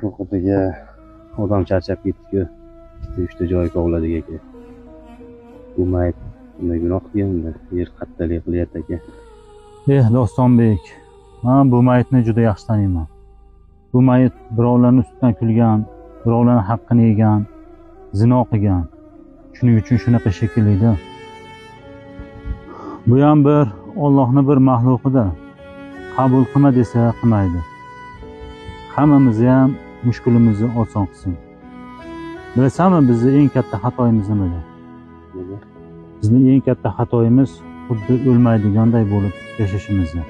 Qo'rqit aka, odam charchab ketdi-ku. Ikkita, uchta joy kovladik, aka. Bu mayit nima gunoh qilgandi? Yer qattalik qilyapti, aka. Eh, Dostonbek, man bu mayitni juda yaxshi taniyman. Bu mayit birovlarni ustidan kulgan, birovlarni haqqini yegan, zino qilgan. Shuning uchun shunaqa shekillida. Bu ham bir Ollohni bir maxluqida. Qabul qilma desa, qilmaydi. Hammamizni ham mushkulimizni oson qilsin. Bilasanmi, bizni eng katta xatoyimiz nimada? Nima? Bizni eng katta xatoyimiz xuddi o'lmaydiganday bo'lib yashashimizda.